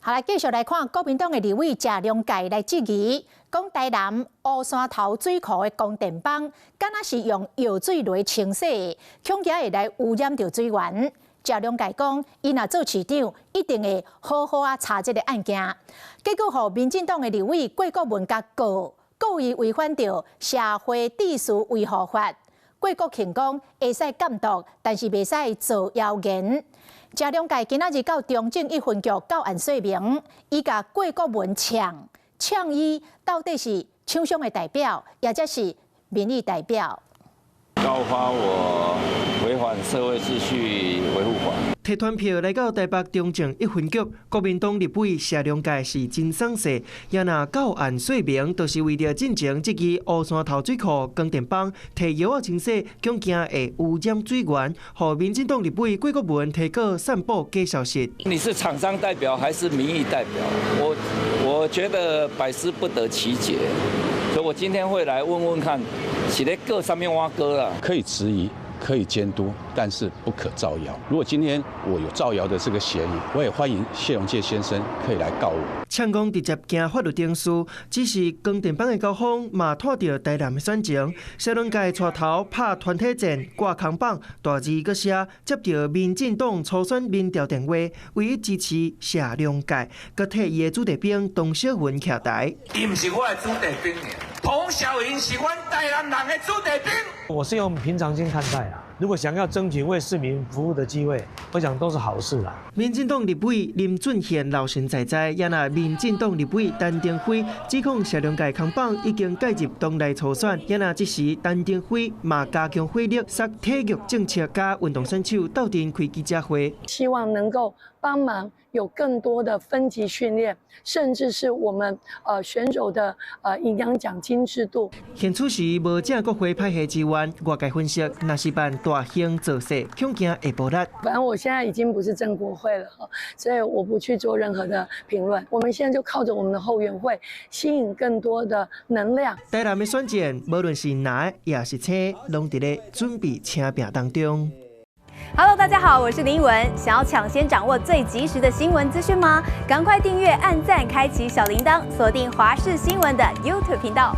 好，來繼續來看國民黨的立委謝龍介來質疑，講台南烏山頭水庫的光電板，敢若是用藥水來清洗的，恐驚會來污染著水源。謝龍介講，伊若做市長，一定會好好仔查這个案件。結果，予民進黨的立委郭國文共告，告伊違反著社會秩序維護法。郭國慶講會使監督，但是袂使造謠言。謝龍介今仔日到中正一分局到案說明，伊共郭國文嗆嗆伊到底是廠商的代表，抑者是民意代表？告發我違反社會秩序維護法。提傳票來到台北中正一分局，國民黨立委謝龍介是真爽勢，也若到案說明，就是為著進前這支烏山頭水庫光電板提藥仔清洗，恐驚會污染水源，予民進黨立委郭國文提告散布假消息。你是廠商代表還是民意代表？我覺得百思不得其解，所以我今天會來問問看，是咧告啥物碗糕啊？可以質疑，可以監督，但是不可造謠。如果今天我有造謠的這個嫌疑，我也歡迎謝龍介先生可以來告我。嗆講直接行法律程序，只是光電板的交鋒嘛拖著台南的選情，謝龍介帶頭拍團體戰，掛扛棒，大字閣寫接著民進黨初選民調電話，唯一支持謝龍介，閣替伊的子弟兵董小雲徛台。伊毋是我的子弟兵，彭小雲是阮台南人的子弟兵。我是用平常心看待啊。如果想要爭取為市民服務的機會，我想都是好事啦。民進黨立委林俊憲老神在在，也若民進黨立委陳亭妃指控謝龍介扛棒已經介入黨內初選，也若這時陳亭妃嘛加強火力，殺體育政策佮運動選手鬥陣開記者會，希望能夠幫忙有更多的分級訓練，甚至是我們選手的營養獎金制度。現此時無正國會派系支援，外界分析若是辦大型造勢，恐驚會無力。反正我現在已經不是正國會了，所以我不去做任何的評論。我們現在就靠着我們的後援會，吸引更多的能量。台南的選戰，無論是藍抑是青，攏佇咧準備拚拼當中。 Hello，大家好，我是林文。想要搶先掌握最及時的新聞資訊嗎？趕快訂閱、按讚、開啟小鈴鐺，鎖定華視新聞的 YouTube 頻道。